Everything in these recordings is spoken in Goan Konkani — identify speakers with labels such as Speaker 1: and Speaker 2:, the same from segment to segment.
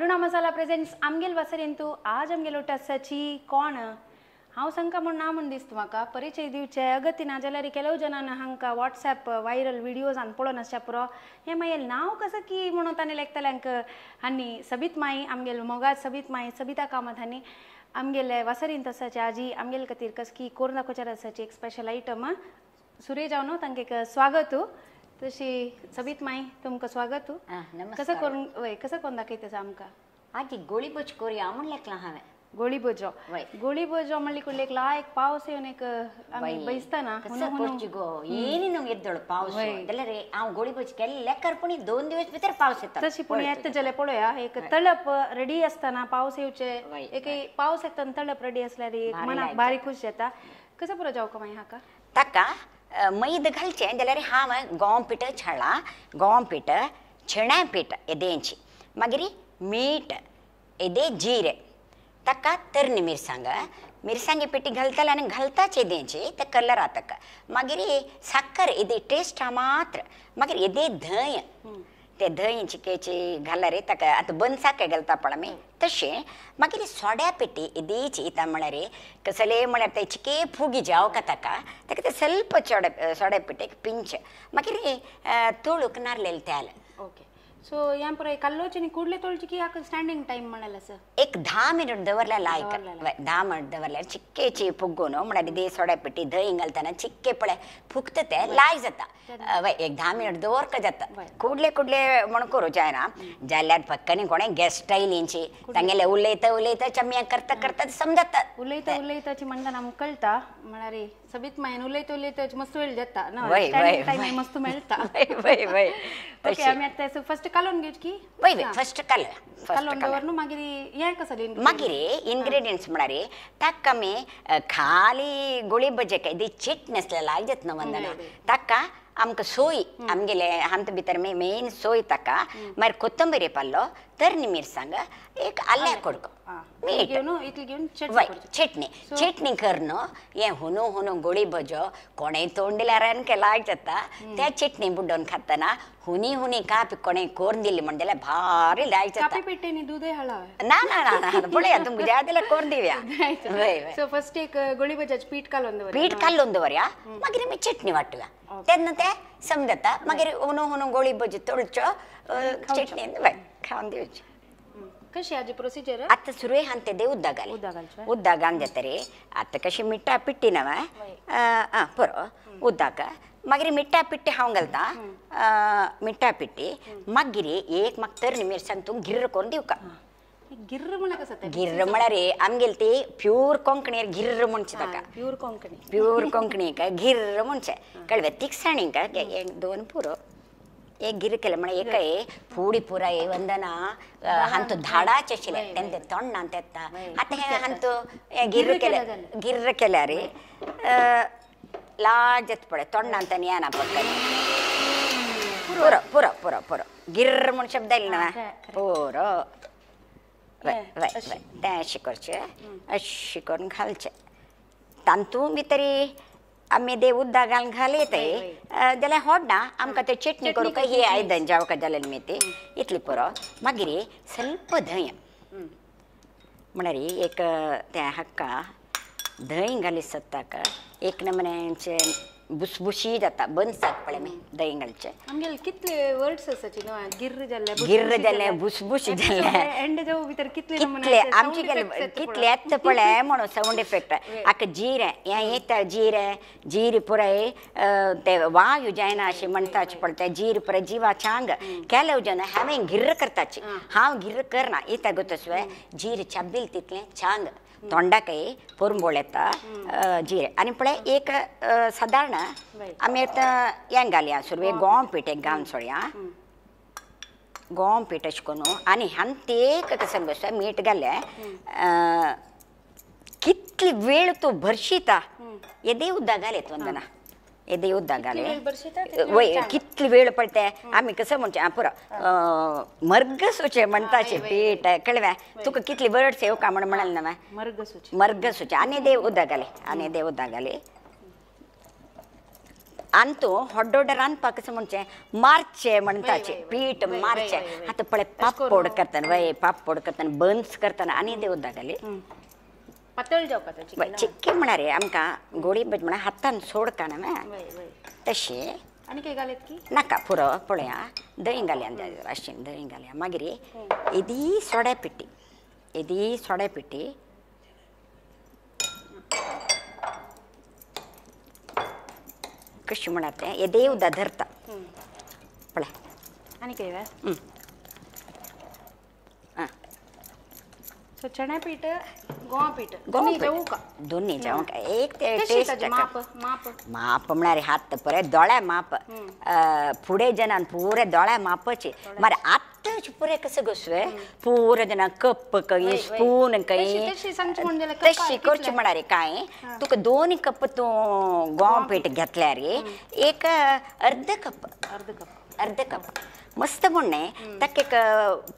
Speaker 1: अरुणा मसाला प्रेझेंट्स आमगेल वासरेंतु आज आमगेल उठासाची कोण हांव सांगका म्हूण ना म्हूण दिसता म्हाका परिचय दिवचे अगती ना जाल्यार ಕೆಲವು ಜನಾನ हांकां वॉट्सॅप व्हायरल व्हिडियोजान पळोवन आसच्या पुरो हें मागीर नांव कसं की म्हणून ताणें लेखतल्यांक आनी सबित माई आमगेल मोगाद सबित माई सबिता कामत हांणी आमगेले वासरींत आसाची आजी आमगेल खातीर कसकी कोरून दाखोवच्यार आसाची एक स्पेशल आयटम सुरेश जावन तांकां एक स्वागत. तशी सबित माई तुमकां स्वागत. कसं करून वय कसं करून दाखयता आमकां?
Speaker 2: आजी गोळी भज करूया म्हूण लेखलां हांवें.
Speaker 1: गोळी भजो गोळी भजो म्हणली कुडले एक लायक पावस येवन एक आमी बैसतना
Speaker 2: कसं करची गो येनी न्हू येद्दोळ पावस जाल्यार हांव गोळी भज केल्ले लेकर पूण 2 दिवस भितर पावस येता.
Speaker 1: तशी पूण येता जाल्यार पळोवया एक तळप रेडी आसतना पावस येवचे एक पावस येता तळप रेडी आसल्यार एक मनाक बारी खुश जाता. कसं पुरो जावं का मागीर हाका
Speaker 2: ताका मैद घालचें जाल्यार हांव गोंव पीठ छाळा गोंव पीठ शेण्या पीठ येदेंची मागीर मीठ येदे जिरे ताका तरणी मिरसांग मिरसांगे पेटी घालतले आनी घालताच येदेंची ते कलर ताका मागीर साकर येदे टेस्ट मात्र मागीर येदे धंय ते धंय चिकेची घालरे ताका आतां बंद साकर घालता पळय आमी तशें. मागीर सोड्या पेटी येदेची इता म्हळ्यार कसले म्हळ्यार ते चिके फुगी जावका ताका ताका ते ಸ್ವಲ್ಪ सोड्या पेटेक पिंच मागीर तोळूक नारलेले तेल.
Speaker 1: ओके सो या पुराय कल्लोची नी कुडले तोळची की हाका स्टँडिंग टाइम म्हणाल असं
Speaker 2: एक 10 मिनिट दवरल्या लायक 10 मिनिट दवरल्यार चिक्केची फुगून म्हळ्यार दे सोड्या पेटी धंय घालतना चिक्के पळय फुगता ते लायक जाता. वय एक 10 मिनिट दवरका जाता. कुडले कुडले म्हण करूं जायना जाल्यार पक्कानी कोणे गेस्ट आयलींची तांगेले उलयता उलयता चमया करता करता समजता.
Speaker 1: उलयता उलयताची म्हणटा आमकां कळटा म्हळ्यार सबित मायन उलयता उलयता मस्त वेळ जाता ना टायम मस्त मेळटा.
Speaker 2: वय वय.
Speaker 1: ओके आमी आतां फर्स्ट कालोवन घेवची की
Speaker 2: वय वय फर्स्ट काल
Speaker 1: कालोवन दवरून मागीर हें कसं
Speaker 2: मागीर इन्ग्रेडियंट्स म्हळ्यार ताका आमी खाली गोळी भजे काय ती चटणी आसल्यार लायक जाता न्हू वंदना ताका आमकां सोय आमगेले आमचे भितर मेन सोय ताका मागीर कोथंबीर पाल्लो तरणी मिरसांग एक आल्या कुडको मीठ वय चटणी चटणी करून हें हुनू हुनू गोळी भजो कोणें तोंड दिल्यार आनी लायक जाता. त्या चटणी बुडोवन खातना हुनी हुनी कापी कोणें कोरून दिली म्हण जाल्यार भारी लायक जाता. ना ना ना पळया तुमकां जाय जाल्यार कोरून दिवया. वय
Speaker 1: सो फर्स्ट एक गोळी भज्याचें पीठ कालोवन दवरया.
Speaker 2: पीठ कालोवन दवरया मागीर आमी चटणी वांटुया तेन्ना तें समजता. मागीर हुनू हुनू गोळी भजी तळचो चटणी वय खावन दिवची.
Speaker 1: कशी आजी प्रोसिजर?
Speaker 2: आतां सुरवे हांव ते उदक घाले उदक घालून जाता रे. आतां कशी मिठा पिट्टी न्हू आं पुरो उदक मागीर मिठा पिट्टी हांव घालता मिठा पिट्टी मागीर एक म्हाका तरणी मिरसांग तूं गिर्र करून दिवका.
Speaker 1: गिर्र म्हळ्यार कसं?
Speaker 2: गिर्र म्हळ्यार आमगेली ती प्यूर कोंकणी गिर्र म्हणचे ताका.
Speaker 1: प्यूर कोंकणी
Speaker 2: प्यूर कोंकणी काय गिर्र म्हणचे कळवे तिखसाणी काय 1 2 पुरो एक गिर केलें म्हळ्यार एक फुडी पुराय वंदना हांतू धाडाचे आशिल्लें तेन्ना तें तोंडांत येता. आतां हें हांतू हें गिर्र केलें गिर्र केल्यार लाज जाता पळय तोंडांत आनी येना पक्कन. पुरो पुरो पुरो पुरो गिर्र म्हूण शब्द आयलो ना पुरो. वय वय वय तें अशें करचें अशें करून घालचें तातूंत भितर आमी ते उदक घालून घालयताय जाल्यार होडना आमकां ते चटणी करूंक ही आयदन जावका जाल्यार न्ही ती इतली पुरो. मागीर ಸ್ವಲ್ಪ धंय म्हळ्यार एक तें हाका धंय घाली सत्ताक एक नमन्याचें बुसबुशी जाता बनसाक पळय आमी धंय घालचें.
Speaker 1: आमगेले कितले वर्ड्स आसाची न्हू गिर्र जाल्लें
Speaker 2: गिर्र जालें बुसबुशी जालें
Speaker 1: एंड जावं भितर कितले
Speaker 2: कितले आमचे गेले कितले येता पळय म्हणून सावंड इफेक्ट. आतां जिरें हें येता जिरें जिरें पुराय ते वायू जायना अशें म्हणटाचे पळय ते जिरें पुराय जिवाचें आंग केलव जन हांवें गिर्र करताची हांव गिर्र करना इता गोतसवे जिरें चाबील तितलें चांग तोंडाकय पोरंबोळ येता जिरें. आनी पळय एक सादारण आमी आतां हें घालया सुरवेक गोंव पीठ एक घालून सोडया गोंव पीठ अशें करून आनी हांत एक कसं गोश्ट मीठ घालें कितली वेळ तूं भरशिता येदे उदक घालें वंदना येदे उदक घालें वय कितली वेळ पळय आमी कसं म्हणचें पुरो मर्गसूचें म्हणटाचें पीठ कळवें तुका कितली वर्ड्स येवका म्हण म्हणलें ना
Speaker 1: मर्गसूचें
Speaker 2: मर्गसूचें आनी दे उदक घालें आनी दे उदक घालें अंतू होड्डोड रांदपाक कशें म्हणचें मारचें म्हणटाचे पीठ मारचें आतां पळय पापड करतना वय पापड करतना बन्स करतना आनी ते उदक घाली
Speaker 1: पातळ जावपा
Speaker 2: चिक्के म्हळ्यार आमकां गोडी भजी म्हळ्यार हातान सोडका न्हय तशें
Speaker 1: आनी कितें घालें की
Speaker 2: नाका पुरो पळया दही घालया अशें दही घालया मागीर येदी सोड्या पिठी येदी सोड्या पिठी कशी म्हणा तें येदे उदक धरता पळय
Speaker 1: आनी कितें
Speaker 2: आं
Speaker 1: सो चण्या पीठ गोवा पीठ
Speaker 2: दोन्ही जावंक दोन्ही जावंक एक ते टेस्ट
Speaker 1: माप माप
Speaker 2: माप म्हळ्यार हात पुरे दोळ्या माप फुडें जनान पुरे दोळ्या मापचे मारे आतांच पुरे कसं घुसवे पुरे जना कप कहीं स्पून कहीं तशी करची म्हळ्यार काय तुका 2 कप तूं गोवा पीठ घेतल्यार एक अर्द कप अर्द कप मस्त म्हणणें ताका एक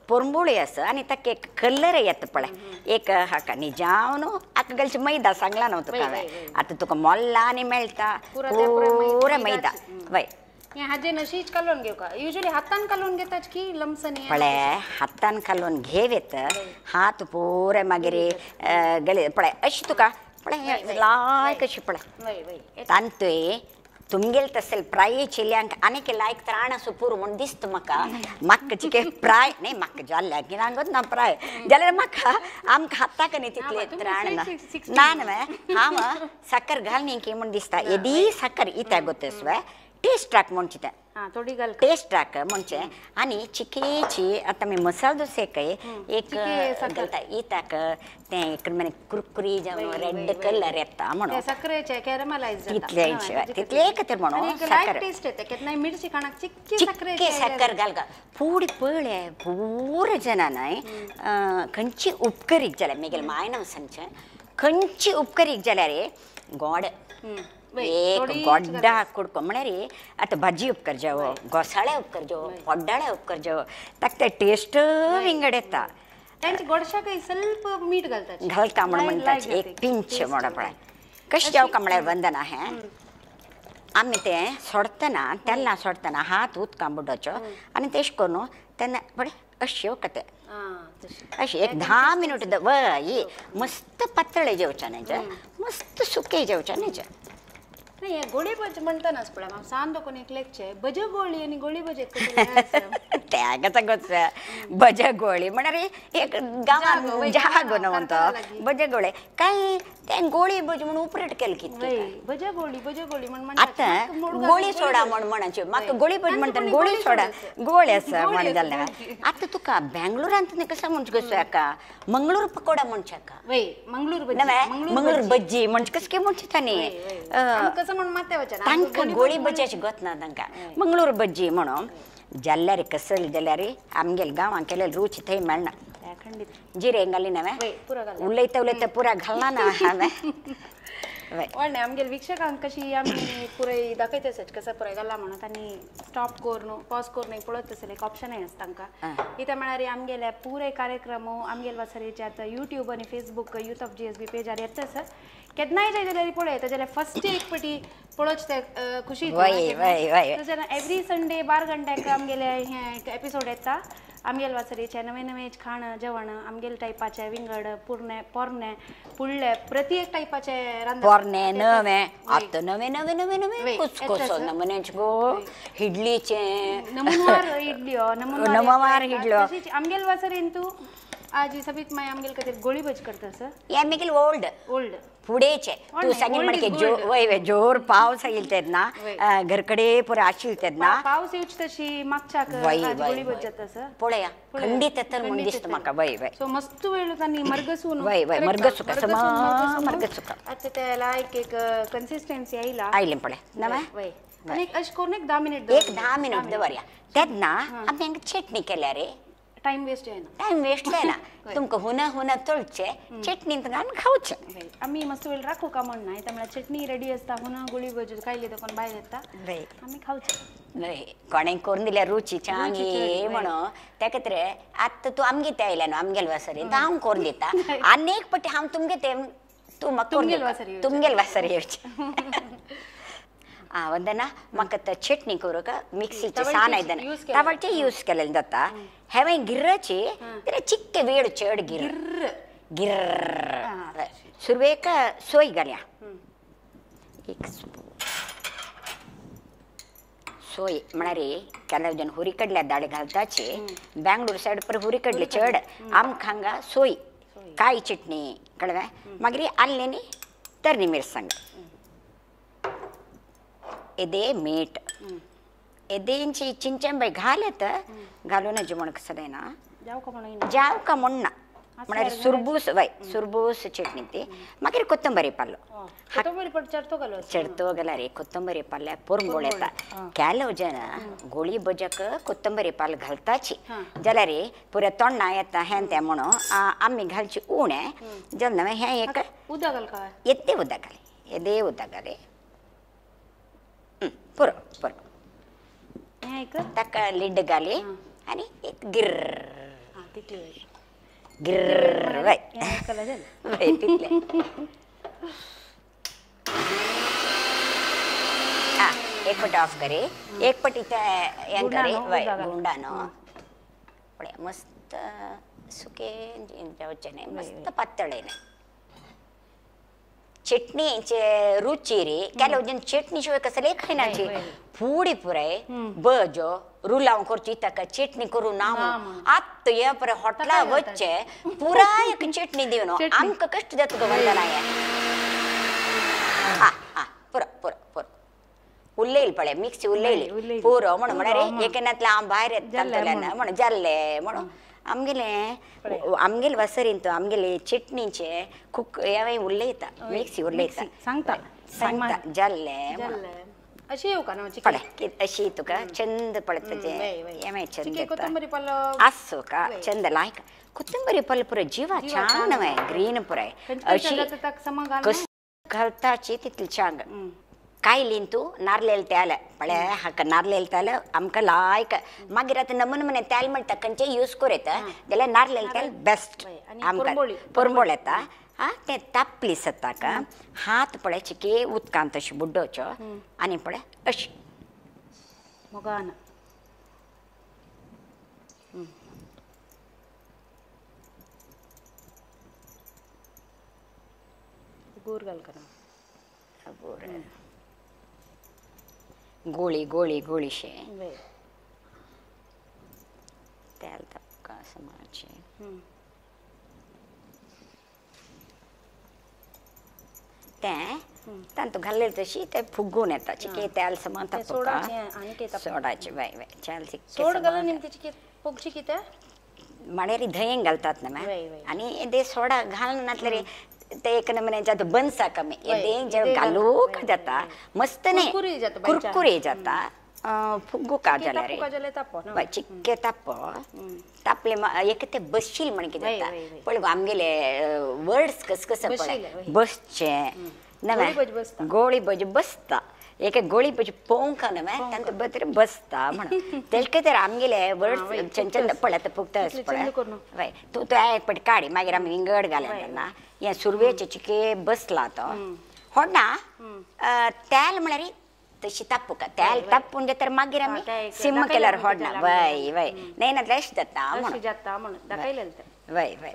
Speaker 2: पोरंबोळी आसा आनी ताका एक कलर येता पळय एक हाका निजावन आतां घालचे मैदा सांगला न्हू तुका हांवें आतां तुका मोल्ला आनी मेळटा पुरा मैदा वय
Speaker 1: हाजेन अशीच कालोवन घेवका युजली हातान कालोवन घेतात की लमसनी
Speaker 2: पळय हातान कालोवन घेवेत हात पुरे मागीर गले पळय अशी तुका पळय लायक अशी पळय तांतूय तुमगेल तसेल प्राय चेल्यांक आनीक लायक त्राण आसूं पुरो म्हूण दिसता म्हाका म्हाका चिके प्राय न्ही म्हाका जाल्ल्या कित्याक ना प्राय जाल्यार म्हाका आमकां हाताक न्ही तितले त्राण ना ना न्हय हांव साकर घाल न्ही की म्हूण दिसता येदी साकर इत्याक गोतसवे टेस्टाक म्हणचे तें टेस्टाक म्हणचें आनी चिकेची आतां आमी मसाल दोसेकय एक घालता इताक तें एक मागीर कुरकुरी जावन रेड कलर येता म्हणून तितले तितले खातीर म्हणून साकर चिक्के साकर घाल पूण पळय पुरो जना न्हय खंयची उपकरीक जाल्यार मागीर मायन सांगचें खंयची उपकरीक जाल्यार गोड एक गोड्डा कुडको म्हळ्यार आतां भाजी उपकर जावो घोसाळे उपकर जावो पोड्डाळे उपकर जावो ताका ते टेस्ट विंगड येता
Speaker 1: गोडशाकय ಸ್ವಲ್ಪ मीठ घालता
Speaker 2: घालता म्हण म्हणटा एक पिंच म्हणून पळय कशें जावका म्हळ्यार वंदना हें आमी तें सोडटना तेन्ना सोडटना हात उदकां बुडोवचो आनी तेश करून तेन्ना पळय अशें येवका तें अशें एक 10 मिनट वय मस्त पातळ जेवचें न्हय मस्त सुकें जेवचें न्हय.
Speaker 1: नाही गोळी भजी म्हणतानाच पळय हांव सान दोकोन एक लेगचे भज गोळी आनी गोळी भजी
Speaker 2: त्या कसं भज गोळी म्हळ्यार एक गांवान जागो न्हू तो भज गोळी काय तें गोळी भजी म्हूण उपरेट केलें कितें
Speaker 1: भज गोळी भज गोळी म्हण
Speaker 2: आतां गोळी सोडा म्हण म्हणचे म्हाका गोळी भजी म्हणटा गोळी सोडा गोळी आसा म्हण जालें. आतां तुका बेंगलोरांत कसो म्हणचे कसो हाका मंगळूर पकोडा म्हणचे हाका
Speaker 1: मंगळूर
Speaker 2: मंगळूर भजी म्हणचे कसं म्हणचे तांणी तांकां गोळी भजी अशी गोत ना तांकां मंगळूर भजी म्हणून जाल्यार कसली जाल्यार आमगेले गांवांत केलेली रुच थंय मेळना. जिरें घाली न्हय उलयता उलयता पुरा घालना ना हांवें
Speaker 1: व्हडलें आमगेले वीक्षकांक कशी आमी पुराय दाखयता आसत कसो पुराय घाला म्हणून तांणी स्टॉप करून पॉज करून पळयत आसले एक ऑप्शनय आसा तांकां. कित्याक म्हळ्यार आमगेले पुराय कार्यक्रम आमगेले वासरेचे आतां यूट्यूब आनी फेसबूक यूथ ऑफ GSB पेजार येता आसा. केन्नाय जाय जाल्यार पळयता जाल्यार फर्स्ट एक पटी पळोवचें ते खुशी. एवरी संडे 12 घंट्याक आमगेले हें एपिसोड येता. आमगेले वासरेचे नवे नवे खाण जेवण आमगेले टायपाचे विंगड पुरणे पोरणे पुडले प्रति एक टायपाचे रांदप
Speaker 2: पोरणे नवे आतां नवे नवे नवे नवे कुसकुसो नमुन्याचे गो इडलीचे
Speaker 1: नमुनवार इडल्यो
Speaker 2: नमुनवार इडल्यो
Speaker 1: तशीच आमगेले वासरेन तूं आजी सबीत मागीर आमगेले खातीर गोळी भजी करता सर
Speaker 2: हे आमगेले ओल्ड
Speaker 1: ओल्ड
Speaker 2: फुडेचे तूं सांगील म्हणके जो वय वय जोर पावस येईल तेन्ना घरकडे पुरा आशिल तेन्ना
Speaker 1: पावस येवची तशी मागच्याक गोळी भजी जाता सर
Speaker 2: पळया खंडीत येता म्हूण दिसता म्हाका वय वय.
Speaker 1: सो मस्त वेळ तांणी मर्गसून
Speaker 2: वय वय मर्गसुका मर्गसुका
Speaker 1: आतां ते लायक एक कन्सिस्टन्सी आयला
Speaker 2: आयलें पळय नवें
Speaker 1: वय आनी अशें करून एक 10 मिनट
Speaker 2: एक 10 मिनट दवरया तेन्ना आमी हांगा चटणी केल्या रे
Speaker 1: टाइम वेस्ट जायना
Speaker 2: टाइम वेस्ट जायना तुमकां हुना हुना तळचें चटणींत घालून खावचें.
Speaker 1: आमी मस्त वेळ राखू का म्हण ना म्हळ्यार चटणी रेडी आसता हुना गोळी भजी खायली देखून भायर येता आमी खावचें.
Speaker 2: कोणें करून दिल्यार रुची चांगी म्हणून त्या खातीर आतां तूं आमगे ते आयल्या न्हू आमगेले वासरेन हांव करून दिता आनी एक पटी हांव तुमगे ते तूं म्हाका तुमगेले वासर येवचें. आ वंदना म्हाका चटणी करूंक मिक्सीचे सान आयदन तवळचे यूज केलेले जाता हें गिर्राची जाल्यार चिक्के वेळ चड गिर्र गिर्र सुरवेक सोय घालया एक स्पून सोय म्हळ्यार ಕೆಲವು जन हुरीकडल्या दाळ घालताचे बेंगळूर सायड पर हुरीकडले चड आमकां हांगा सोय काय चटणी कळ्ळें मागीर आल्लें तरणी मिरसांग एदे मीठ एदेंची चिंचंबाय घालत घालून म्हणून कसं ना जाव का म्हणना म्हळ्यार सुरबूस वय सुरबूस चटणी ती मागीर कोथंबरी पालो
Speaker 1: चडतो
Speaker 2: चडतो गेल्यार कोथंबरी पाल्या पोरंबोळ येता ಕೆಲವು ಜನ ಗೋಳಿ भजक कोथंबरी पाल घालताची जाल्यार पुऱ्या तोंडा येता हें तें म्हणून आमी घालची उणें जाल्यार हें एक
Speaker 1: उदक घाल काय
Speaker 2: येते उदक घाले येदे उदक घाले पुरो पुरो ताका लिड घाली आनी एक गिर्र गिर्र वय वय तितलें आ एक पट ऑफ करे एक पट इथे हें करे वय गुंडानो पळय मस्त सुकें जावचें न्हय मस्त पातळ न्हय चटणीचे रुची रे ಕೆಲವು जन चटणी शिवाय कसले खायनाची फुडी पुराय बजो रुलाव करची ताका चटणी करू ना आत्त ये पर हॉटला वच्चे पुराय एक चटणी दिवन आमकां कश्ट जाता गो वंदना हें आ आ पुरो पुरो पुरो उलयली पळय मिक्सी उलयली पुरो म्हणून म्हळ्यार एकेनातलें हांव भायर येता म्हणून जाल्लें म्हणून आमगेले आमगेले वसरीन आमगेले चटणीचे कुक हें उलयता मिक्सी उलयता
Speaker 1: सांगता
Speaker 2: सांगता जाल्लें
Speaker 1: अशी येऊ का ना
Speaker 2: पळय अशी तुका चंद पळय तुजें हें चंद
Speaker 1: कोथंबरी पालो
Speaker 2: आसो का चंद लायक कोथंबरी पालो पुराय जिवा छान न्हय ग्रीन पुराय अशी कस घालताची तितली छान कायलीन तूं नारलेल तेल पळय हाका नारलेल तेल आमकां लायक मागीर आतां नमुने नमुने तेल म्हणटा खंयचें यूज करूं येता जाल्यार नारलेल तेल बेस्ट आमकां पोरंबोळ येता आं तें तापली सताका हात पळय चिके उदकांत अशें बुड्डोवचो आनी पळय अशें
Speaker 1: मोगान गोर घाल करा
Speaker 2: गोर गोळी गोळी गोळीशें तेल तापका समाचें तें तातूंत घाल्लें तशी तें फुगून येता चिके तेल समान तापका सोडाचें वय वय चल
Speaker 1: सोड घालून चिके फुगची कितें
Speaker 2: म्हळ्यार धंय घालतात न्हय आनी ते सोडा घालून नासल्यार ते एक नमुने जाता बनसा कमी येदें जे घालूंक जाता मस्त न्हय कुरकुरी जाता फुगूका जाल्यार वय चिक्के तापो तापले एक ते बसशील म्हण कितें जाता पळय गो आमगेले वर्ड्स कस कस पळय बसचें नवें गोळी भज बसता एक गोळी भजी पोवंक न्हय तांकां बरें बसता म्हणून तेजे खातीर आमगेले वर्ड्स चंद चंद पळय आतां फुगता पळय वय तूं तो एक पट काडी मागीर आमी विंगड घालें तेन्ना हें सुरवेचें चिके बसला तो होडना तेल म्हळ्यार तशी तापूका तेल तापून जाता मागीर आमी सिम केल्यार होडना वय वय न्हय नातल्यार अशें जाता म्हणून वय वय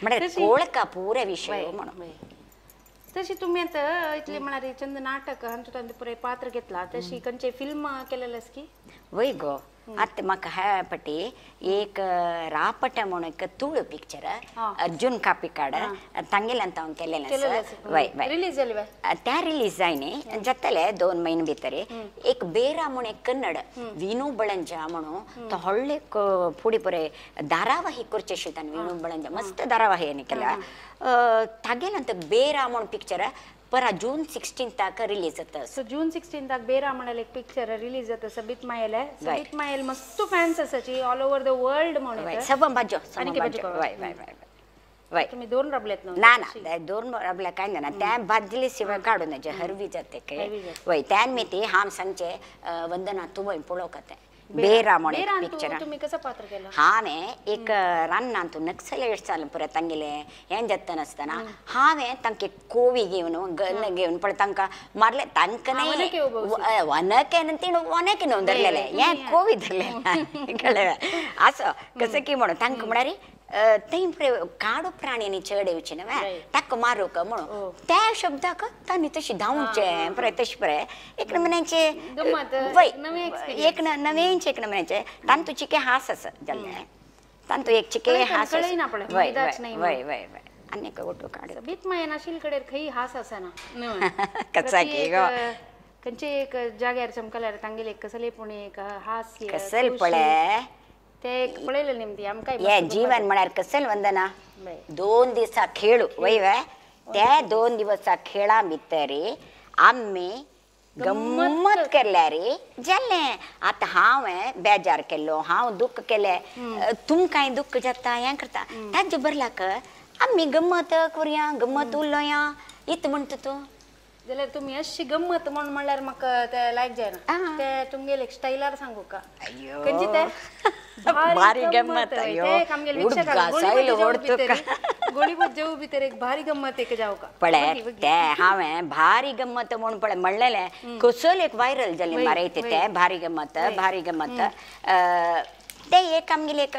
Speaker 2: म्हळ्यार कोळका पुरे विशय म्हणून
Speaker 1: तशी तुम्ही आता इतले म्हणाले चंद नाटक हांचो तांचे पुराय पात्र घेतला तशी खंयचे फिल्म केलेले की
Speaker 2: वय गो आतां म्हाका ह्या पटी एक रापट म्हणून एक तुळू पिक्चर अर्जुन कापिकाड तांगेल्यान हांव केलेलें आसा वय वय
Speaker 1: रिलीज जाले
Speaker 2: त्या रिलीज जाय न्ही जातले 2 म्हयने भितर एक बेरा म्हूण एक कन्नड विनू बळंजा म्हणून तो व्हडले एक फुडें पळय धारावाही करचे अशें ताणें विनू बळंजा मस्त धारावाही हाणें केल्या तागेल्यान तो बेरा म्हूण पिक्चर परा जून 16 रिलीज जाता.
Speaker 1: सो जून 16 बेरा म्हणाले एक पिक्चर रिलीज जाता सबीत मायेले. सबीत मायेल मस्त फॅन्स आसाची ऑल ओव्हर the world म्हणून.
Speaker 2: सबम बाजो सबम बाजो वय वय वय वय
Speaker 1: तुम्ही दोन रबलेत
Speaker 2: ना ना दोन रबल्या काय ना त्या भाजले शिवाय काढून नजे हरवी जाते काय वय त्यान मी ती हांव सांगचे वंदना तूं वय पळोवंक तें बेरा म्हणून पिक्चर.
Speaker 1: तुम्ही कसं पात्र केलं?
Speaker 2: हांवें एक रान्नान तूं नक्सलेट्स जालें पळय तांगेलें हें जाता नासतना हांवें तांकां कोवी घेवन गन घेवन पळय तांकां मारलें. तांकां न्हय वनके ती वनके न्हू धरलेलें, हें कोवी धरलेलें कळ्ळें. असो कसं की म्हणून तांकां म्हळ्यार थंय पळय काडू प्राण्यांनी चड येवचें न्हय ताका मारूंक म्हणून त्या शब्दाक तांणी तशें धांवचें पळय तशें पळय एक नमुन्याचें एक नवेंचें एक नमुन्याचें तांतू चिके हास आसा जाल्लें, तांतू एक चिके हास वय वय वय वय आनी एक ओटो काड
Speaker 1: बीत माय नाशिल कडेन खंय हास आसना
Speaker 2: कसा की गो
Speaker 1: खंयचे एक जाग्यार चमकल्यार तांगेले कसले पूण एक हास
Speaker 2: कसल पळय
Speaker 1: ते पळयलें नेमती आमकां
Speaker 2: हे जीवन म्हळ्यार कसल वंदना 2 दिसा खेळ वय वय त्या 2 दिवसा खेळा भितर आमी गम्मत केल्यार जालें. आतां हांवें बेजार केल्लो, हांव दुख्ख केलें, तुमकांय दुख्ख जाता हें करता ताजे बरलाक आमी गम्मत करुया गम्मत उलोया इत म्हणटा तूं
Speaker 1: जाल्यार तुमी अशी गम्मत म्हण म्हणल्यार म्हाका ते लायक जायना. ते तुमगेले स्टायलार सांगू का खंयची ते
Speaker 2: भारी गम्मत
Speaker 1: गोळीभोज जेवू भितर एक भारी गम्मत एक जावं का
Speaker 2: पळय ते हांवें भारी गम्मत म्हूण पळय म्हणलेलें कसल एक व्हायरल जालें मरे ते भारी गम्मत भारी गम्मत. ते एक आमगेले एक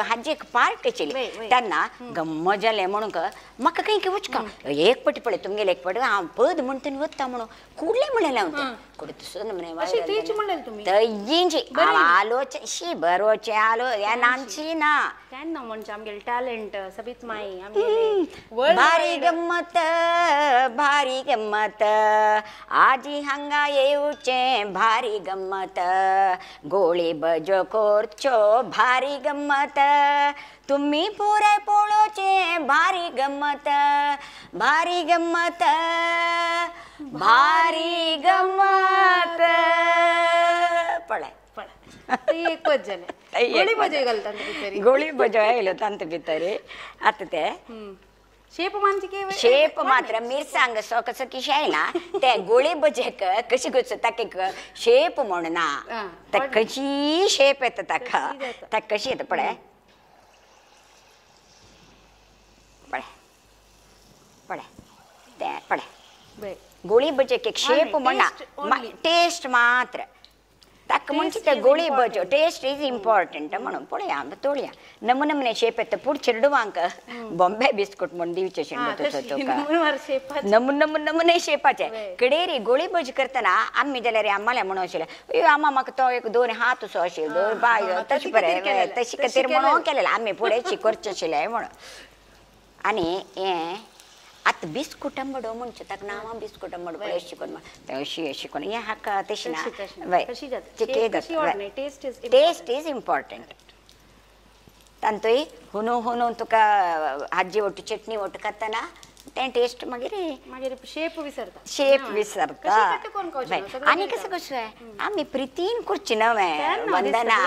Speaker 2: हाजी एक पार्ट आशिल्ली तेन्ना गम्मत जालें म्हणून म्हाका खंय वचका एक पटी पळय तुमगेले एक पटी हांव पद म्हणटा वता म्हणून कुडलें म्हणलें हांव तें कुडे तसो नमुने तयींची आलोचे शी बरोचें आलो हें नामची ना
Speaker 1: केन्ना म्हणजे आमगेले टॅलंट सबीत माई
Speaker 2: भारी गम्मत भारी गम्मत आजी हांगा येवचें भारी गम्मत गोळी भजो करचो भारी गम्मत तुम्ही पुराय पळोवचें भारी गम्मत भारी गम्मत भारी गम्मत. पळय
Speaker 1: पळय एक पद जालें. गोळी भजो घालता भितर,
Speaker 2: गोळी भजो आयलो तांत भितर. आतां ते
Speaker 1: शेप मानची
Speaker 2: शेप मात्र मिरसांग सो कसो किशें आयला ते गोळी भजेक कशी करचो ताका शेप म्हण ना ताका कशी शेप येता ताका ताका कशी येता पळय पळय पळय ते पळय गोळी भजेक एक शेप म्हणना टेस्ट मात्र ताका म्हणजे ते गोळी भजो टेस्ट is important म्हणून पळया आमी तोळया नमुने नमुने शेप येता पूण चेडवांक बॉम्बे बिस्कुट म्हूण दिवचें तसो तुका नमुने नमुने शेपाचे कडेरी गोळी भजी करतना आमी जाल्यार आम्हाला म्हणून आशिल्लें अयो आमा म्हाका तो एक 2 हात असो आशिल्लो 2 पांय तशें बरें तशें खातीर म्हणून केलेलें आमी फुडें शिकोवचें आशिल्लें म्हणून. आनी हें आतां बिस्कुट आंबडो म्हणचे ताका नांवां बिस्कुट आंबडो पळय अशी करून अशी अशी करून हें हाका तशें ना वय टेस्ट is important. तांतूय हुनू हुनू तुका आजी ओटू चटणी ओटू खातना तें टेस्ट मागीर
Speaker 1: मागीर शेप विसरता
Speaker 2: शेप विसरता. आनी कसं कसं आमी प्रितीन करची नवें वंदना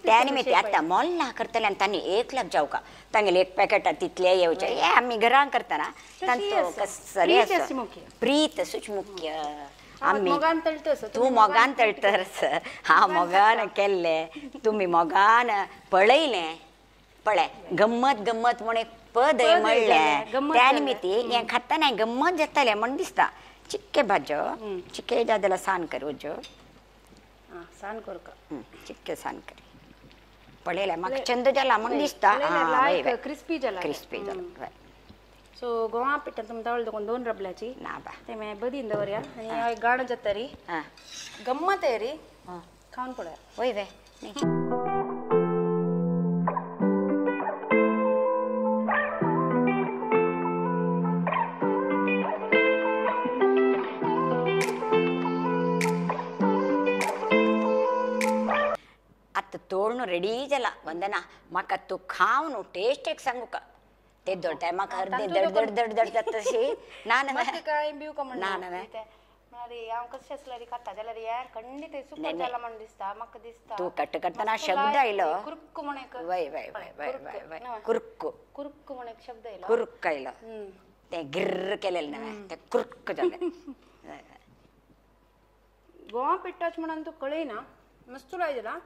Speaker 2: त्या निमित्त आतां मोल्ला करतले आनी तांणी 1 लाख जावं का तांगेले एक पॅकेट तितलें येवचें हें आमी घरान करतना तांचो कसलें प्रीत असूच मुख्य. आमी तूं मोगान तळटर हांव मोगान केल्लें तुमी मोगान पळयलें पळय गम्मत गम्मत म्हूण एक पद म्हणलें त्या निमित्ती हें खातना गम्मत जातालें म्हण दिसता. चिक्के भाजो चिक्के जाल्यार सान कर उजो
Speaker 1: सान कर
Speaker 2: चिक्के सान कर पळयलें म्हाका चंद जाला म्हण दिसता.
Speaker 1: क्रिस्पी जाला
Speaker 2: क्रिस्पी जाला.
Speaker 1: सो गोवा पिठान तुमी तावळ दोन 2 रबल्याची
Speaker 2: ना बा
Speaker 1: ते मागीर बदीन दवरया आनी गाणो जाता री गम्मत आहे री खावन पळोवया.
Speaker 2: वय वय आतां तोळणू रेडी जाला वंदना म्हाका तूं खावन टेस्ट एक सांगू का ते दोड टायमाक अर्दे दड दड दड दड जाता तशी ना ना ना ना तूं कट करतना शब्द आयलो वय वय वय वय वय वय कुर्क
Speaker 1: कुर्क म्हण एक शब्द आयलो
Speaker 2: कुर्क आयलो तें गिर्र केलेलें नवें तें कुर्क जालें.
Speaker 1: गोवा पिट्टाच म्हणून तूं कळयना मस्त लाय जाला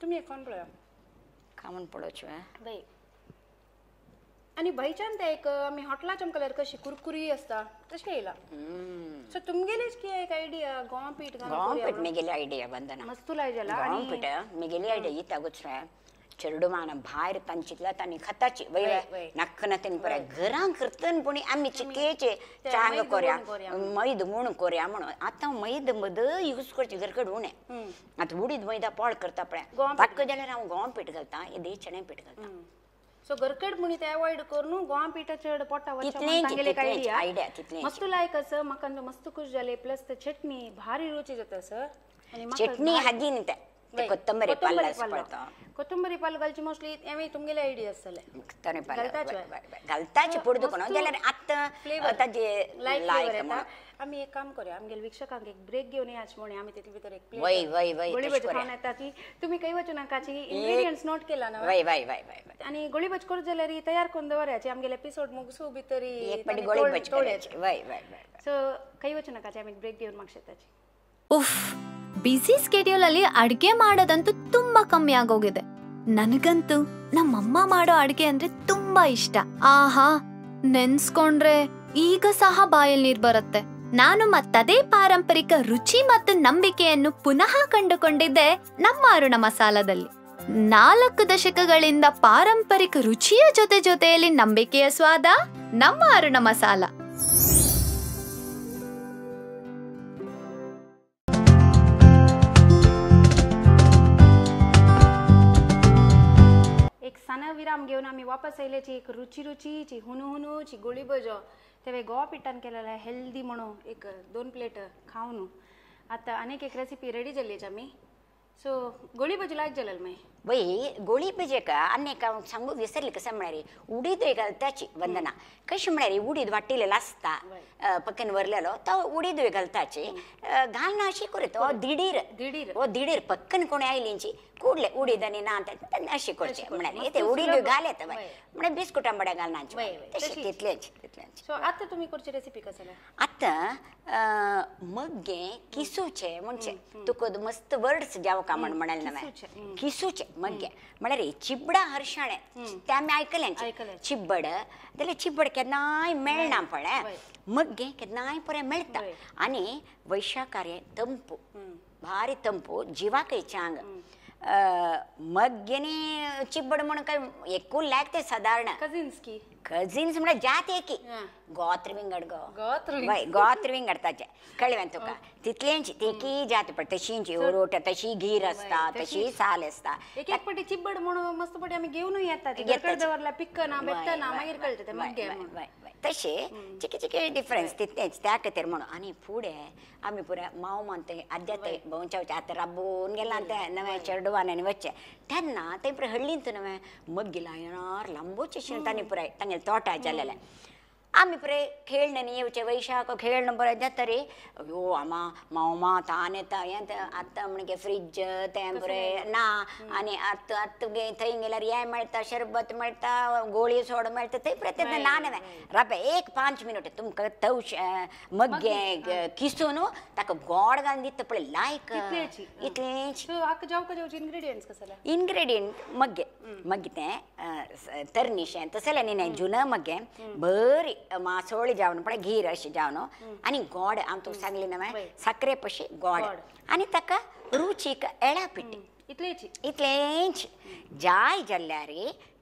Speaker 1: तुमी एक खावन पळया
Speaker 2: खावन पळोवचें
Speaker 1: बाय आनी भायच्यान ते एक आमी हॉटेलाच्या कलर कशी कुरकुरी आसता तशें येयला सो तुमगेलीच की एक आयडिया गोवा पीठ
Speaker 2: गोवा पीठ मेगेली आयडिया वंदना
Speaker 1: मस्त लाय जाला
Speaker 2: गोवा पीठ मेगेली आयडिया इता गुचवे चेडवान भायर तांचीतला तांणी खताची वय नक्कन तेन परे घरां करतन पुणी आमी चिकेचे चांग कोर्या मैद म्हूण कोर्या म्हणून आतां मैद मद यूज करची घरकड उणें आतां उडीद मैदा पोळ करता पळय ताका जाल्यार हांव गोवा पीठ घालता येदे चणे पीठ घालता
Speaker 1: सो घरकड म्हणी ते अवॉइड करून गोवा पीठ चड पोटा वचचें तांगेले आयडिया तितलें मस्त लायक आसा म्हाका मस्त खुश जाले प्लस ते चटणी भारी रुची जाता सर आनी
Speaker 2: चटणी हाजी न्ही ते कोत्तंबरी पाल्ल पळता
Speaker 1: कोत्तंबरी पाल घालची मोस्टली एमे तुमगेले आयडिया आसतले
Speaker 2: कोत्तंबरी पाल घालताचे पुडदू कोण जाल्यार आतां ताजे लायक येता
Speaker 1: आमी एक काम करूया आमगेले वीक्षकांक एक ब्रेक घेवन याच म्हणे आमी तितले भितर एक प्लेट
Speaker 2: वय वय वय
Speaker 1: गोळी भजी खावन येता की तुमी खंय वचूं नाकाची इन्ग्रेडियंट्स नोट केला ना
Speaker 2: वय वय वय वय
Speaker 1: आनी गोळी भज करत जाल्यार तयार करून दवरयाची आमगेले एपिसोड मुगसू भितर
Speaker 2: एक पाटी गोळी भज करायची वय वय वय
Speaker 1: सो खंय वचूं नाकाची आमी ब्रेक घेवन मागशे येताची
Speaker 3: ಉಫ್ ಬ್ಯುಸಿ ಸ್ಕೆಡ್ಯೂಲ್ ಅಲ್ಲಿ ಅಡುಗೆ ಮಾಡೋದಂತೂ ತುಂಬಾ ಕಮ್ಮಿ ಆಗೋಗಿದೆ. ನನಗಂತೂ ನಮ್ಮಮ್ಮ ಮಾಡೋ ಅಡುಗೆ ಅಂದ್ರೆ ತುಂಬಾ ಇಷ್ಟ. ಆಹಾ, ನೆನ್ಸ್ಕೊಂಡ್ರೆ ಈಗ ಸಹ ಬಾಯಲ್ಲಿ ನೀರು ಬರುತ್ತೆ. ನಾನು ಮತ್ತದೇ ಪಾರಂಪರಿಕ ರುಚಿ ಮತ್ತು ನಂಬಿಕೆಯನ್ನು ಪುನಃ ಕಂಡುಕೊಂಡಿದ್ದೆ ನಮ್ಮ ಅರುಣ ಮಸಾಲದಲ್ಲಿ. 4 ದಶಕಗಳಿಂದ ಪಾರಂಪರಿಕ ರುಚಿಯ ಜೊತೆ ಜೊತೆಯಲ್ಲಿ ನಂಬಿಕೆಯ ಸ್ವಾದ ನಮ್ಮ ಅರುಣ ಮಸಾಲ.
Speaker 1: विराम घेवन आमी वापस आयल्याची एक रुची रुचीची हुनू हुनूची गोळी भजो तेवे गोवा पिठान केलेले हेल्दी म्हणून एक 2 प्लेट खावन आतां आनीक एक रेसिपी रेडी जाल्ली आमी. सो गोळी भजी लायक जालेल मागीर
Speaker 2: वय गोळी भजे का आनी एक हांव सांगू विसरली कशें म्हळ्यार उडीद घालताची वंदना कशें म्हळ्यार उडीद वाटिलेलो आसता पक्कन वरलेलो तो उडीद घालताची घालना अशी करत हो दिडीर
Speaker 1: दिडीर
Speaker 2: हो दिडीर पक्कन कोणी आयलींची कुडले उडीद आनी ना अशी करचे म्हळ्यार ते उडीद घाल येता म्हळ्यार बिस्कुटां बड्या घालना तशें तितलेंच तितलेंच.
Speaker 1: सो आतां तुमी करची रेसिपी कसले
Speaker 2: आतां मग्गे किसूचे म्हणजे तुका मस्त वर्ड्स जावका म्हण म्हणाले ना किसूचे मग्गे म्हळ्यार चिबडा हरशाणे ते आमी आयकलें चिब्बड जाल्यार चिब्बड केन्नाय मेळना पळय मग्गे केन्नाय पळय मेळटा आनी वैशाखारे तंपू भारी तंपू जिवाकय चांग मग्गेनी चिब्बड म्हणून काय एकूण लायक ते सादारण
Speaker 1: कजिन्स की
Speaker 2: कजिन्स म्हळ्यार जात एकी गोत्र विंगड गो वय गोत्र विंगड ताचे कळ्ळें तुका तितलेंच तेकी जात पडटा तशींची रोट तशी गीर आसता तशी साल आसता
Speaker 1: एक एक पटी चिब्बड म्हणून मस्त पटी आमी घेवनूय येता ती दवरला पिकना बेटना मागीर कळटा ते मग्गे
Speaker 2: तशें चिके चिके डिफरन्स तितलेंच त्या खातीर म्हणून. आनी फुडें आमी पुराय माव मानता आद्या थंय भोंवच्या वचचें आतां राबून गेला तें नवें चेडवान आनी वचचें तेन्ना थंय पुराय हळ्ळींत नवें मग्गे लायनार लांबोचें शेण तांणी पुराय तांगेले तोटा जालेलें आमी पुराय खेळणें न्ही येवचें वैशाख खेळणें बरें जाता रे अयो आमा मावमा तान येता हें आतां म्हणजे फ्रीज तें बरें ना आनी आतां आतां थंय गेल्यार हें मेळटा शरबत मेळटा गोळी सोड मेळटा थंय पुराय तेन्ना ना न्हय राबे एक 5 मिनट तुमकां तवशें मग्गे किसून ताका गोड घालून दिता पळय लायक इतलेंच.
Speaker 1: इन्ग्रेडियंट्स कसले
Speaker 2: इन्ग्रेडियंट मग्गे मग्गे तें तरनीशें तसलें न्ही जुन मग्गे बरी मासोळी जावन पळय गीर अशें जावन आनी गोड हांव तुका सांगलें न्हय साकरे पशी गोड आनी ताका रुचीक एळा पिठी
Speaker 1: इतलेंच
Speaker 2: इतलेंच जाय जाल्यार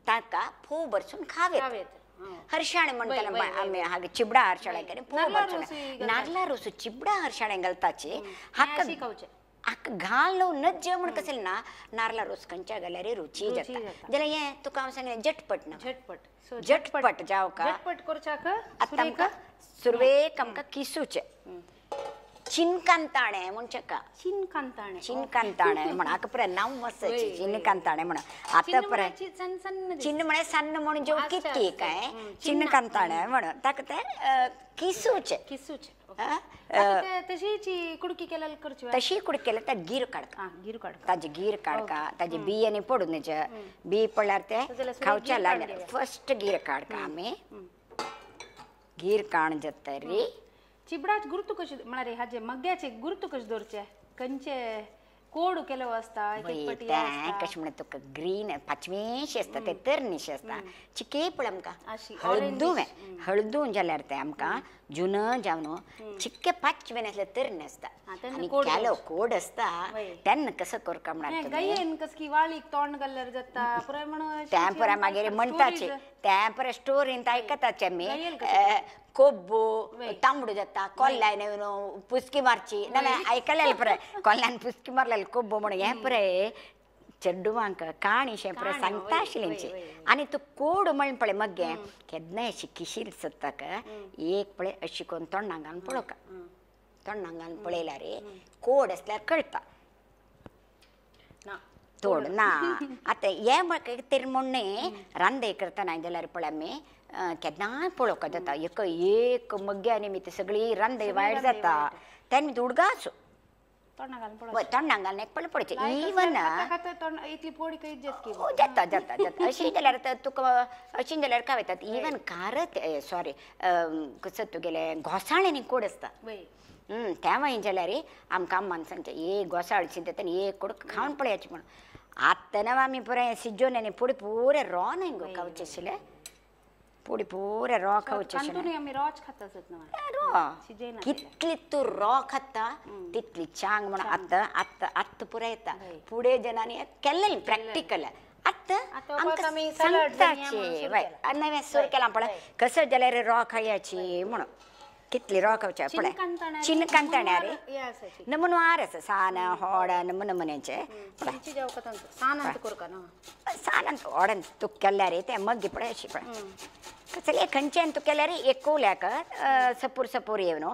Speaker 2: ताका फोव भरसून खावेत हरशाणे म्हणटाले आमी हांगा चिबडा हरशाणे करी फोव भरसून नागला रोसू चिबडा हरशाणे घालताची हाका हाका घालून नज्ज म्हण कसलें ना नारला रोस खंयच्या घाल्यार रुची जाता जाल्यार हें तुका हांव सांगलें झटपट ना
Speaker 1: झटपट
Speaker 2: झटपट जावका
Speaker 1: झटपट करच्याक
Speaker 2: आतां आमकां सुरवेक आमकां किसूचें चिनकांताणें म्हणचें का
Speaker 1: चिनकांताणें
Speaker 2: चिनकांताणें म्हण हाका पुराय नांव मस्त चिनकांताणें म्हण आतां पुराय चिन्न म्हळ्यार सान्न म्हणून जेव कितकी काय चिनकांताणें म्हणून ताका तें किसूचें
Speaker 1: किसूचें तशीची कुडकी केल्यार करची
Speaker 2: तशी कुडकी केल्यार ताका गीर काडका
Speaker 1: गीर काडका
Speaker 2: ताजी गीर काडका ताजी बी आनी पडून तेजे बी पडल्यार ते खावच्या लागले फर्स्ट गीर काडका आमी गीर काण जातरी
Speaker 1: चिबडाच गुरुतू कशें म्हळ्यार हाजे मग्ग्याचे गुरुतू कशें दवरचे खंयचे कोड केलो आसता एक पटी
Speaker 2: कशें म्हणटा तुका ग्रीन पाचवेशे आसता ते तरनिशे आसता चिके पळय आमकां हळदुवें हळदून जाल्यार ते आमकां जुन जावन चिक्के पाचवें आसल्यार तरणे आसता आनी केलो कोड आसता तेन्ना कसो करका
Speaker 1: म्हणटा वाळीक तोंड घाल्यार जाता पुराय म्हणून
Speaker 2: त्या पुराय मागीर म्हणटाचे त्या पुराय स्टोरीन आयकताचे आमी कोब्बो तांबडो जाता कोल्ल्यान येवन पुस्की मारची ना आयकलेलें पुराय कोल्ल्यान पुस्की मारलेले कोब्बो म्हणून हें पुराय चेड्डुवांक काणी पुराय सांगता आशिल्लेंची आनी तूं कोड म्हण पळय मगे केन्नाय अशी किशीर सत्ताक एक पळय अशी करून तोंडाक घालून पळोवका तोंडाक घालून पळयल्यार कोड आसल्यार कळटा तोड ना आतां हें म्हाका तरी म्हण रांदय करतना जाल्यार पळय आमी केन्नाय पळोवका जाता एक एक मग्गे आनी ते सगळी रांदय वायट जाता तेन्ना उडगास तोंडाक घालून एक पळय पळोवचें इवन जाता जाता जाता अशी जाल्यार तुका अशी जाल्यार काय वतात इवन कारत सॉरी कसो तुगेलें घोसाळ्यांनी कोड आसता त्या मागीर जाल्यार आमकां अम्मान सांगचें एक घोसाळ शिजता आनी एक कोड खावन पळयाचें म्हणून आतां ना आमी पुराय शिजोवन आनी पुडी पुरे रो न्हय गो खावचें आशिल्लें पुडी पुरे रो खावचें
Speaker 1: आशिल्लें रोच खाता
Speaker 2: रो कितली तूं रो खाता तितली चांग म्हणून आतां आतां आतां पुराय येता फुडें जनांनी केल्लें प्रॅक्टिकल आतां आमकां सांगताचे नवें सुरू केलां पळय कसो जाल्यार रो खावयाची म्हणून कितली रो खावचे पळय चिनकांतण्या रे नमुनवार आसा सान होड नमु नमुन्याचे सानान होडान तुक केल्यार रे ते मग्गी पळय अशी पळय कसले खंयच्यान तुक केल्यार एक कोल्याक सपूर सपूर येवन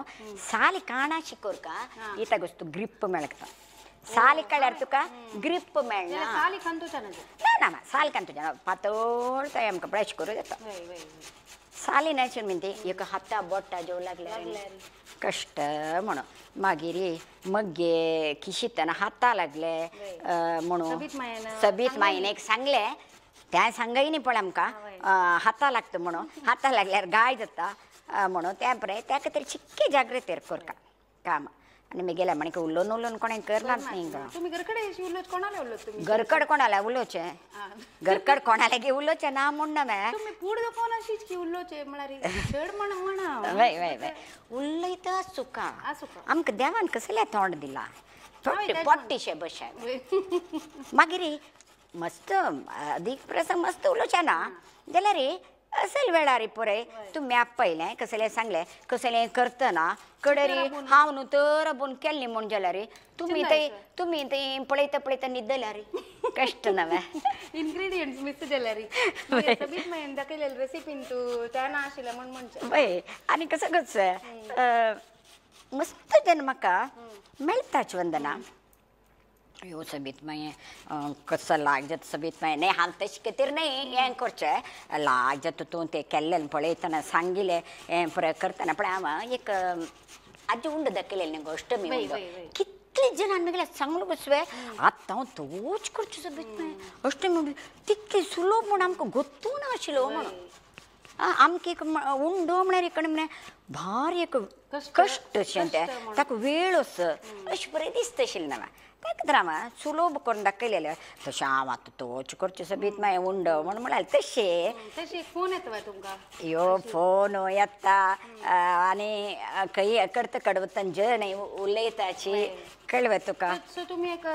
Speaker 2: साली काणाशी कोरका इता गोस्तू ग्रीप मेळटा साली काडल्यार तुका ग्रीप मेळना ना ना साली कांतूच्या पातळ तो आमकां पळय अशें करूं जाता साली न्हय म्हणटी एक हाता बोटा जेव लागले कश्ट म्हणून मागीर मग्गे खिशीतना हाता लागले म्हणून सबीत मायेन एक सांगलें तें सांगय न्ही पळय आमकां हाता लागता म्हणून हाता लागल्यार गाय जाता म्हणून त्या पळय त्या खातीर चिक्के जागृतेर करका काम आनी मागीर म्हणून उलोवन उलोवन कोणें करनात न्ही गो
Speaker 1: तुमी घरकडे उलोवच कोणाले उलोवच तुमी
Speaker 2: घरकड कोणाले उलोवचें घरकड कोणाले की उलोवचें ना म्हूण ना
Speaker 1: तुमी पूड कोण अशीच की उलोवचें म्हळ्यार चड म्हण म्हणा
Speaker 2: वय वय वय उलयता सुका आमकां देवान कसलें तोंड दिलां पोट्टीशें बशें मागीर मस्त अदीक प्रसंग मस्त उलोवचें ना जाल्यार असल वेळार पुराय तुमी आपयलें कसलें सांगलें कसलें करतना कडरी हांव न्हू तर आपूण केल्ली म्हूण जाल्यार तुमी थंय तुमी थंय पळयता पळयता न्हिदल्यार कश्ट नवें
Speaker 1: इन्ग्रेडियंट्स मिस जाल्यार सबीत मागीर दाखयलेले रेसिपीन तूं तें ना आशिल्लें म्हूण म्हणचें
Speaker 2: वय आनी कसो कसो मस्त जेन्ना म्हाका मेळटाच वंदना यो सबीत मागीर कसो लाग जाता सबीत मागीर न्ही हांव तशें खातीर न्ही हें करचें लाग जाता तूं तें केल्लें पळयतना सांगिल्लें हें पुराय करतना पळय हांव एक आजी उंड दाखयलें न्ही गो अष्टमी उंड कितले जाणान मागीर सांगलो कसवें आतां हांव तोच करचें सबीत मागीर अष्टमी उंड तितली सुलभ म्हूण आमकां गोत्तू ना आशिल्लो म्हणून आमकां एक उंडो म्हळ्यार एक म्हळ्यार भारी एक कश्ट अशें तें ताका वेळ असो अशें बरें दिसता आशिल्लें ना ताका हांव सुलभ करून दाखयलेलें तशें हांव आतां तोच करचें सबीत मागीर उंडो म्हूण म्हळ्यार तशें
Speaker 1: तशें फोन येता तुमकां
Speaker 2: यो फोन येता आनी खंय करता कडवतन जन उलयताची कळवे तुका
Speaker 1: सो तुमी एक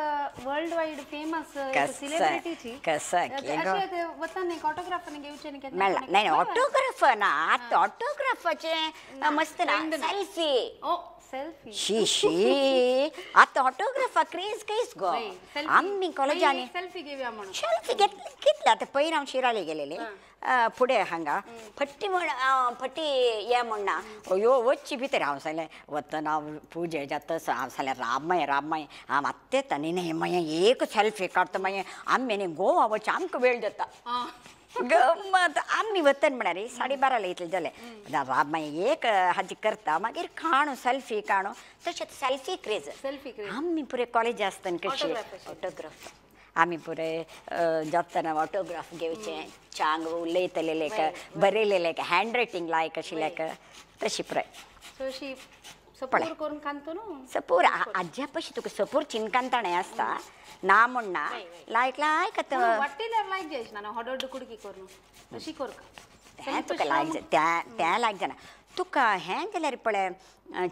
Speaker 1: वर्ल्ड वायड फेमस सेलिब्रिटीची
Speaker 2: कसं
Speaker 1: वता न्ही ऑटोग्राफ घेवचें न्ही
Speaker 2: मेळ्ळा नाही ऑटोग्राफ ना आतां ऑटोग्राफाचें मस्त ना सेल्फी
Speaker 1: सेल्फी
Speaker 2: शी शी आतां ऑटोग्राफा क्रेज कैस गो आमी कॉलेजांनी
Speaker 1: सेल्फी घेवया म्हणून
Speaker 2: सेल्फी घेतली कितले आतां पयर हांव शिराळे गेलेले फुडें हांगा फट्टी म्हण फट्टी ये म्हण ना यो वच्ची भितर हांव सांगलें वतना हांव पुजे जाता हांव सांगलें रामाय रामाय हांव आत्तें येता न्ही न्ही मागीर एक सेल्फी काडटा मागीर आमी न्ही गोवा वचचें आमकां वेळ जाता गम्मत आमी वतन म्हळ्यार 12:30 इतलें जालें राब मागीर एक हाजी करता मागीर काणू सेल्फी काणू तशेंच सेल्फी क्रेज
Speaker 1: सेल्फी
Speaker 2: आमी पुरे कॉलेज आसतना कशी ऑटोग्राफ आमी पुरे जातना ऑटोग्राफ घेवचें चांग उलयतलेले बरयलेले हँड रायटींग लायक आशिल्ले तशी पुराय
Speaker 1: सो अशी सपूर करून कांतो न्हू
Speaker 2: सपूर आज्या पशी तुका सपूर चिनकांताणें आसता ना म्हणना लायक लायक आतां
Speaker 1: वाट्टिल्यार लायक जायच ना होडोड कुडकी करून अशी करका
Speaker 2: तें तुका लायक तें लायक जायना तुका हें जाल्यार पळय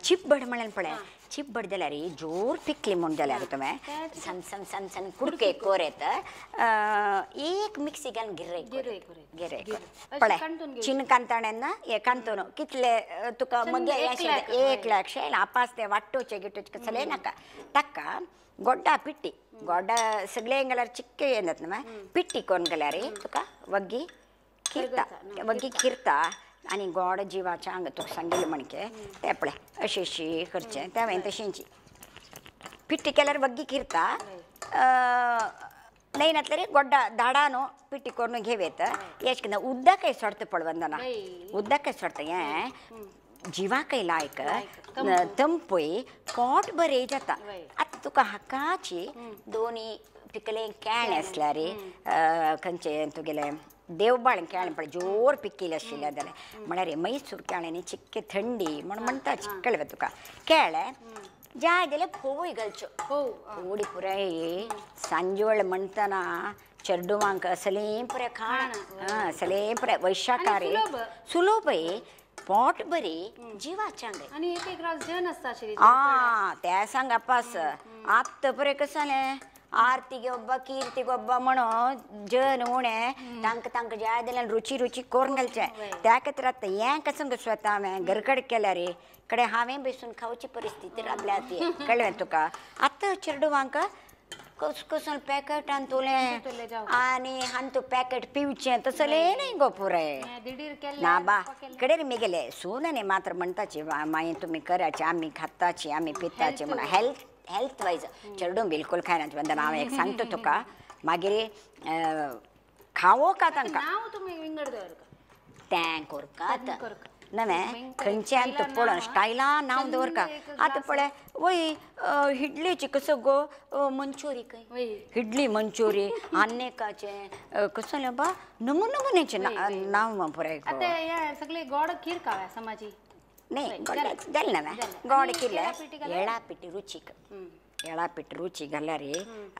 Speaker 2: चिपबड म्हणल्यार पळय चिपबड जाल्यार जोर पिकली म्हूण जाल्यार तुवें सन सन सन सन कुडके कोर येता एक मिक्सी घालून गिर्रे गिर्रे पळय चिनकांताणें ना हे कांतून कितले तुका मगे एक लाख शेल आपास ते वाट्टोचे गिट्टोचे कसले नाका ताका गोड्डा पिट्टी गोड्डा सगळे घाल्यार चिक्के येतात न्हू पिट्टी कोन्न घाल्यार तुका वग्गी खिरता वग्गी खिरता आनी गोड जिवाच्या हांगा तुका सांगिल्लें म्हणके तें पळय अशी अशी करचें तें हांवें तशेंची पिट्टी केल्यार वग्गी खिरता न्हय नातल्यार गोड्डा दाडा न्हू पिट्टी करून घेव येता एश कितें उदकय सोडता पळवंदना उदकय सोडता हें जिवाकय लायक तंपूय पोट बरें जाता आतां तुका हाकाची दोनी पिकले केळें आसल्यार खंयचें तुगेलें देवबाळ केळें पळय जोर पिकिल्लें आशिल्लें जाल्यार म्हळ्यार मैसूर केळें न्ही चिक्के थंडी म्हण म्हणटा कळ्ळें तुका केळें जाय जाल्यार फोवूय घालच्यो फोडी पुराय सांजवेळ म्हणटना चेडवांक असलें पुराय खाण असलें पुराय वैशाखारी सुलभ पोट बरी जिवाच्या
Speaker 1: आनी एक एक रास जन आसता
Speaker 2: आं तें सांग पास आत्तां पुराय कशें जालें आरती गोब्बा कीर्ती गोब्बा म्हणून जन उणें तांकां तांकां जाय जाल्यार रुची रुची करून घालचें त्या खातीर आतां हें कसो स्वता हांवें घरकड केल्यार कडे हांवें बसून खावची परिस्थिती रावल्या ती कळ्ळें तुका आतां चेडवांक कस कसो पॅकेट हांतुलें आनी हांतू पॅकेट पिवचें तसलें न्ही गो पुराय ना बा कडेन मेगेले सून मात्र म्हणटाची मागीर तुमी कराचे आमी खाताची आमी पिताची म्हणून हेल्थ हेल्थ वायज चेडूं बिलकुल खायना वंदना हांव एक सांगता तुका मागीर खावो का तांकां तें करकात नवें खंयच्यान तूं पळोवन स्टायलान नांव दवरका आतां पळय वय इडलीची कसो गो मंचुरी खंय इडली मंचुरी आन्नेकाचें कसलें बा नमून नमुन्याचें नांव पुराय
Speaker 1: सगळे गोड खीर खाव्या समाजी
Speaker 2: न्ही जालें ना गोड केलें येळा पिठी रुचीक येळा पिठी रुची घाल्यार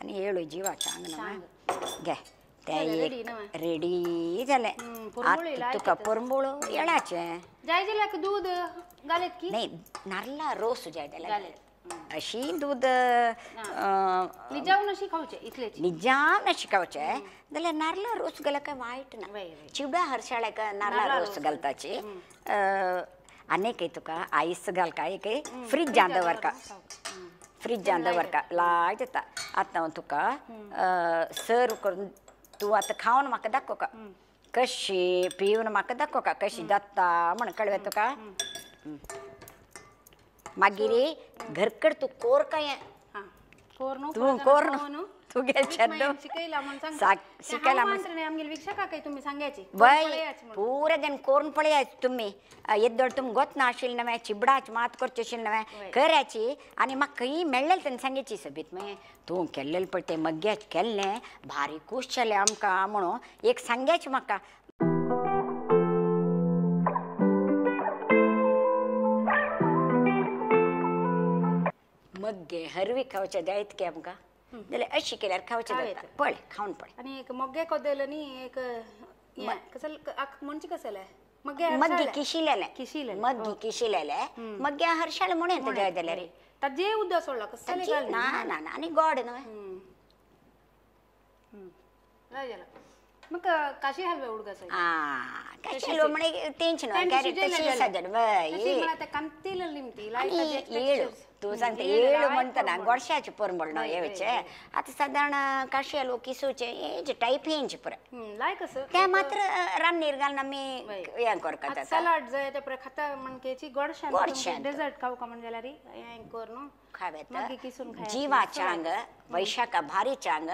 Speaker 2: आनी येळू जिवाच्या आंगण घे तें एक रेडी जालें आतां तुका परंबोळो येळाचें
Speaker 1: जाय जाल्यार दूद घालेत की
Speaker 2: न्ही नाल्ला रोस जाय जाल्यार अशी दूद
Speaker 1: निजावन अशी खावचें इतलेंच
Speaker 2: निजावन अशी खावचें जाल्यार नाल्ला रोस घाल्यार काय वायट ना चिवडा हरशाळ्याक नाल्ला रोस घालताची आनी तुका आयस घाल काय एक फ्रिजान दवरका फ्रिजान दवरका लायक जाता आतां हांव तुका सर्व करून तूं आतां खावन म्हाका दाखोवका कशी पिवन म्हाका दाखोवका कशी जाता म्हण कळ्ळें तुका मागीर घरकड तूं कोर काय तूं कोर न्हू तुगे चेडो शिकयला
Speaker 1: म्हण वीक्षकाक तुमी सांगायची
Speaker 2: वय पुरा जण कोरून पळयाच तुमी येद्दोळ तुमकां गोत ना आशिल्लें नवें चिबडाच मात करचें आशिल्लें नवें कराची आनी म्हाका खंय मेळ्ळें तेन्ना सांगची सबीत मागीर तूं केल्लें पळय तें मग्ग्याच केल्लें भारी खूश जालें आमकां म्हणून एक सांगायचें म्हाका मग्गे हरवी खावचें जायत की आमकां जाल्यार अशी केल्यार खावचें जाता पळय खावन पळय
Speaker 1: आनी एक मग्गे कोदेल न्ही एक कसले म्हणचे कसलें मग्गे
Speaker 2: मग्गे किशिलेलें किशिलेलें मग्गे किशिलेलें मग्गे हरशाळ म्हणून येता जाय जाल्यार
Speaker 1: ताजें उदक सोडलां कसलें
Speaker 2: ना ना ना आनी गोड न्हय
Speaker 1: मग काशी हलवे उडगास
Speaker 2: आ काशी हलवे म्हणे तेंच न्हय कॅरेट तशी साजन वय
Speaker 1: कांतील निमती
Speaker 2: येळू तूं सांगता येळू म्हणटना गोडशाचे परंबळ न्हय येवचे आतां सादारण काशी हलवो किसूचे हेजे टायप हेंचे पुराय
Speaker 1: लायक असं
Speaker 2: ते मात्र रान्नीर घालून आमी हें करतात
Speaker 1: सलाड जाय ते पुराय खाता म्हणकेची गोडशान गोडशान डेझर्ट खावका म्हण जाल्यार हें कर न्हू
Speaker 2: खाव्यात जिवा चांग वैशाखा भारी चांग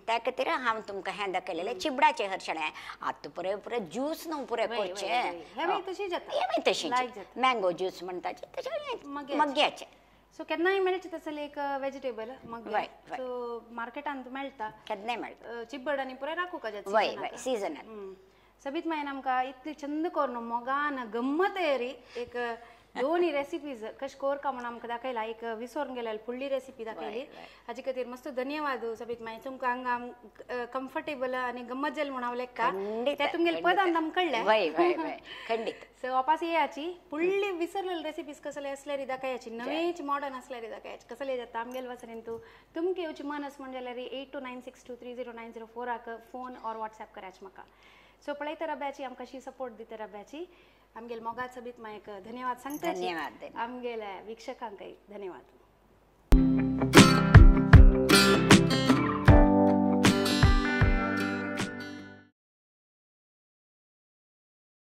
Speaker 2: त्या खातीर हांव तुमकां हें दाखयलेलें चिबडाचें हरशें आतां पुराय पुराय ज्यूस न्हू पुराय करचें
Speaker 1: हें तशी जाता
Speaker 2: हें तशें मँगो ज्यूस म्हणटाचे तशें मग्ग्याचें
Speaker 1: सो केन्नाय मेळचे तसले एक वेजिटेबल मग्गे सो मार्केटांत मेळटा
Speaker 2: केन्नाय मेळटा
Speaker 1: चिब्बड आनी पुराय राखूंक जाता
Speaker 2: वय वय सिजनल
Speaker 1: सबीत मागीर आमकां इतली चंद करून मोगान गम्मत येरी एक दोन्ही रेसिपीज कश कोर का म्हणून आमकां दाखयला एक विसरून गेलेली फुडली रेसिपी दाखयली हाजे खातीर मस्त धन्यवाद सबित मागीर तुमकां हांगा कम्फर्टेबल आनी गम्मत जाली म्हणून हांव लेखा ते तुमगेले पदान आमकां कळ्ळें.
Speaker 2: खंडीत.
Speaker 1: सो वापस येयाची फुडली विसरलेली रेसिपीज कसले असल्यारी दाखयाची नवेच मॉडर्न असल्यारी दाखयाची कसले जाता आमगेले वासरेन तूं तुमकां येवची मन आस म्हण जाल्यार 8296230904 फोन ऑर वॉट्सॅप करायचे म्हाका. सो पळयता रब्याची आमकां अशी सपोर्ट दिता रब्याची आमगेले मोगात सबीत मायक धन्यवाद सांगता.
Speaker 2: धन्यवाद.
Speaker 1: आमगेल्या वीक्षकांकय धन्यवाद.